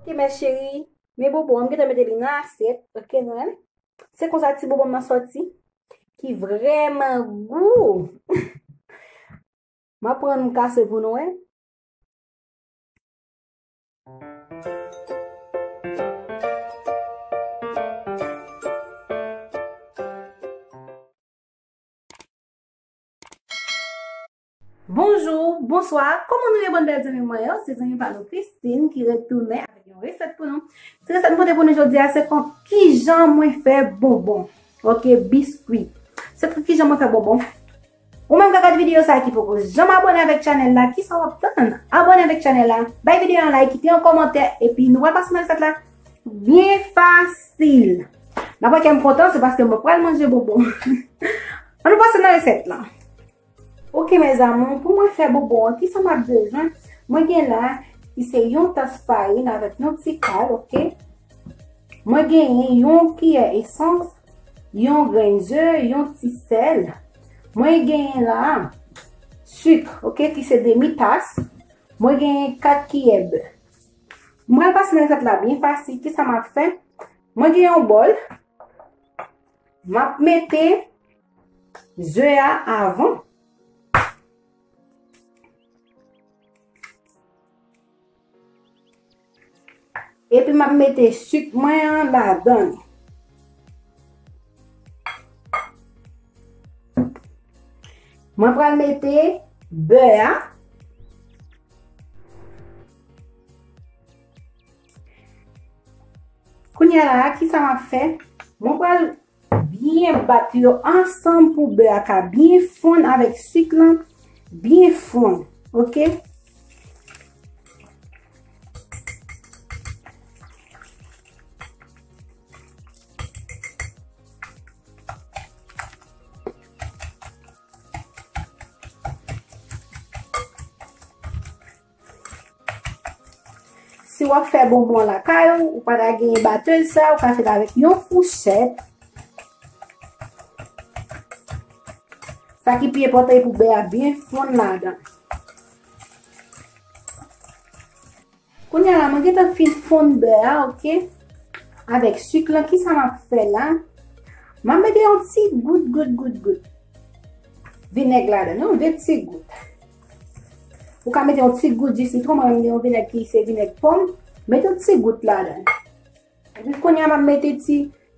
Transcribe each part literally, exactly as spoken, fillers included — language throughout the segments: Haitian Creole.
Ok, mes chéries, men bonbon an, m gentan mete li nan asyèt, ok, nou wè. Se konsa ti bonbon nan sòti, ki vrèman gou. M ap pran m kase pou nou wè. Bonjou, bonswa, kòman nou ye, bann bèl zanmi mwen yo? Se zanmi pa nou Christine ki retounen avèk yon resèt pou nou. Ti resèt m pote pou nou jodi a, se kon kijan mwen fè bonbon. Ok, biskwi. Se kon kijan mwen fè bonbon. Ou menm k ap gade videyo sa a ki poko janm abòne avèk chanèl la, kisa w ap tann? Abòne avèk chanèl la, bay videyo a yon like, kite yon kòmantè, epi nou pral pase nan resèt la byen fasil. N ap wè kè m kontan, se paske mwen pral manje bonbon. Ann nou pase nan resèt la. Ok, mes amours, pou mwen fè bonbon an, kisa m ap bezwen? Mwen gen la, ki se yon tas farin avèk yon ti kal, ok? Mwen genyen yon kiyè esans, yon grenn ze, yon ti sèl. Mwen genyen la, sik, ok, ki se demi tas. Mwen genyen kat kiyè bè. Mwen pral pase nan resèt la byen fasil. Kisa m ap fè? Mwen gen yon bòl. M ap mete ze a avan. Epi m ap mete sik mwen an ladan li. Mwen pral mete bè a. Kounye a la, kisa m ap fè? Mwen pral byen bat yo ansanm pou bè a ka byen fonn avèk sik lan, byen fonn, ok? Si w ap fè bonbon lakay ou, ou pa ta genyen batèz sa, ou ka fè l avèk yon fouchèt. Sa ki pi enpòtan e pou bè a byen fonn ladan. Kounye a la, mwen gentan fin fonn bè a, ok? Avèk sik lan, kisa m ap fè la? M ap mete yon ti gout, gout, gout, gout vinèg ladan, yon de ti gout. Ou ka mete yon ti gout ji sitwon, mwen menm gen yon vinèg ki se vinèg pòm, mete yon ti gout ladan. Epi kounye a, m ap mete ti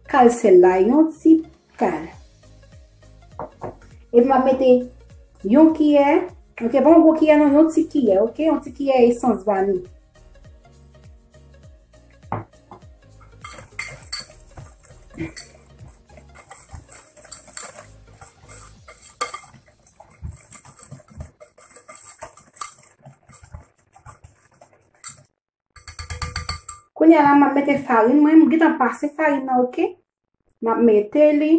kal sèl la, yon ti kal. Epi m ap mete yon kiyè, ok, pa yon gwo kiyè non, yon ti kiyè, ok, yon ti kiyè esans vani. Kounye a la, m ap mete farin mwen. M gentan pase farin nan, ok? M ap mete li.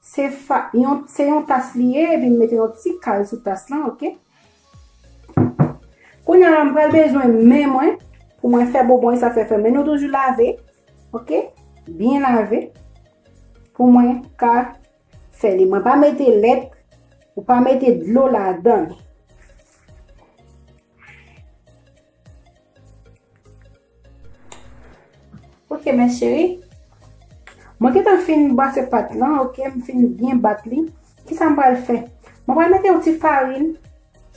Se fa-, yon, se yon tas li ye, epi m mete yon ti kal sou tas lan, ok? Kounye a la, m pral bezwen men mwen pou mwen fè bonbon sa fè fè. Men nou toujou lave, ok? Byen lave pou mwen ka fè li. Mwen pa mete lèt, ou pa mete dlo ladan li. Ok, mes chéries. Mwen gentan fin brase pat lan, ok, m fin byen bat li. Kisa m pral fè? Mwen pral mete yon ti farin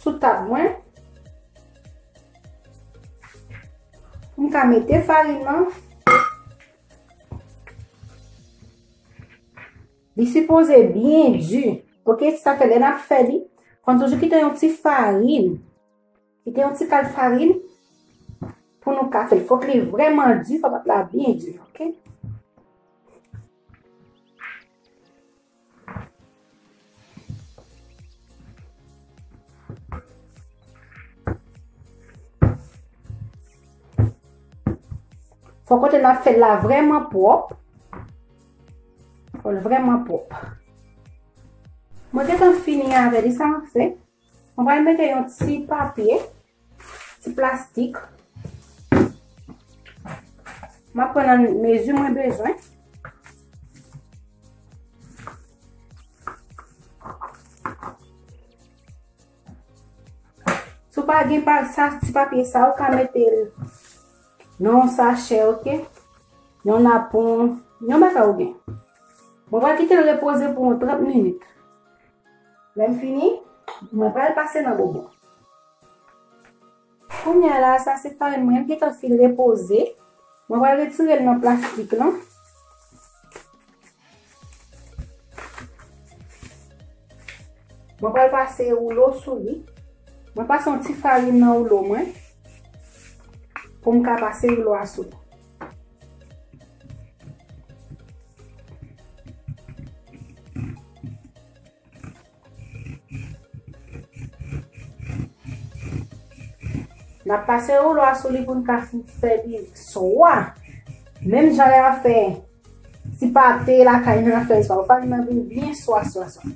sou tab mwen. M ka mete farin nan. Li sipoze byen di. Ok, sa fè lè n ap fè li, fò n toujou kite yon ti farin. Kite yon ti kal farin pou nou ka fè l. Fòk li vrèman di, fò pat la byen di, ok? Fò kote n ap fè l la vrèman pwòp. Fò l vrèman pwòp. Mwen gentan fini avè li, sa m ap fè. Mwen pral mete yon ti papye, ti plastik. M ap pran nan mezi mwen bezwen. Si w pa gen pa, sa, ti papye sa, ou ka mete l nan yon sachè, oke? Yon napon, yon bagay ou gen. Mwen pral kite l repoze pou yon trant minit. Lè m fini, mwen pral pase nan bonbon. Kounye a la, sa se farin mwen, m gentan fin repoze. Mwen pral retire l nan plastik lan. Mwen pral pase woulo sou li. Mwen pase yon ti farin nan woulo mwen pou m ka pase woulo a sou li. N ap pase woulo a sou li pou n ka fin fè li swa. Menm jan lè n ap fè ti pate lakay nou, n ap fè li swa. Ou farin nan vin byen swa, swa, swa.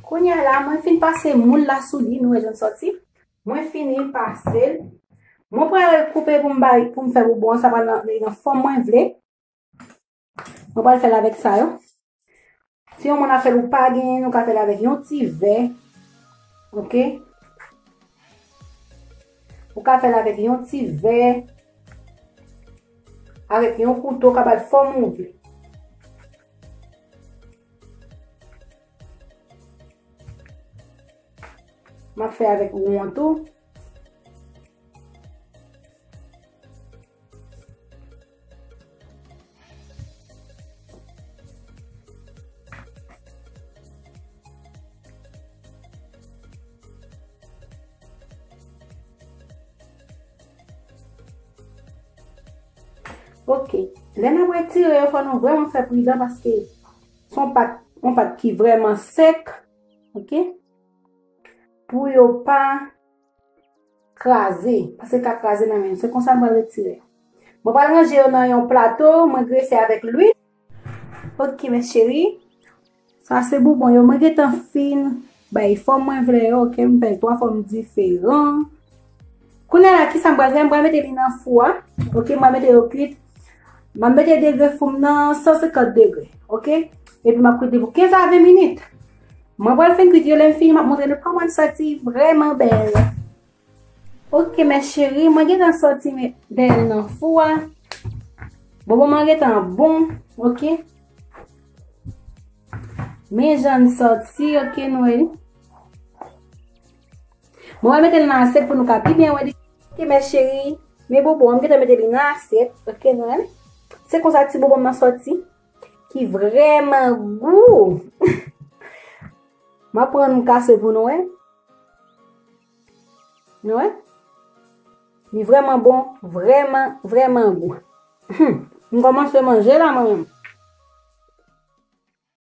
Kounye a la, mwen fin pase moul la sou li, nou wè jan l sòti. Mwen fini pase l. Mwen pral koupe pou m bay, pou m fè bonbon an, sa pral nan, nan fòm mwen vle. Mwen pral fè l avèk sa yo. Si yon moun ap fè l ou pa genyen, nou ka fè l avèk yon ti vè. Oke? Ou ka fè l avèk yon ti vè. Avèk yon kouto, ou ka bay fòm ou vle. M ap fè avèk won tou. Oke. Lè n ap retire yo, fò nou vrèman fè pridan paske se yon pat, yon pat ki vrèman sèk. Oke? Pou yo pa kraze, paske l ka kraze nan men nou. Se konsa m pral retire. Mwen pral ranje yo nan yon plato, mwen grese avèk lwil. Oke, mes chéris. Sa se bonbon yo. Mwen gentan fin bay fòm mwen vle yo, oke? M fè l twa fòm diferan. Kounye a la, kisa m pral fè? M pral mete li nan fou a. Oke, m pral mete yo kwit. M ap mete degre fou m nan san senkant degre, oke? Epi m ap kwit li pou kenz a ven minit. Mwen pral fin kwit yo, lè m fini, m ap montre nou kòman l sòti vrèman bèl. Oke, mes chéris, mwen gentan sòti men, dèyè l nan fou a. Bonbon mwen gentan bon, oke? Men jan l sòti, oke, nou wè li. Mwen pral mete l nan asyèt pou nou ka pi byen wè li. Oke, mes chéris, men bonbon an, m gentan mete li nan asyèt, oke, nou wè. Se konsa ti bonbon nan sòti, ki vrèman gou. M ap pran yon kase pou nou wè. Nou wè? Li vrèman bon, vrèman, vrèman gou. Hmm, m kòmanse manje la, mwen menm.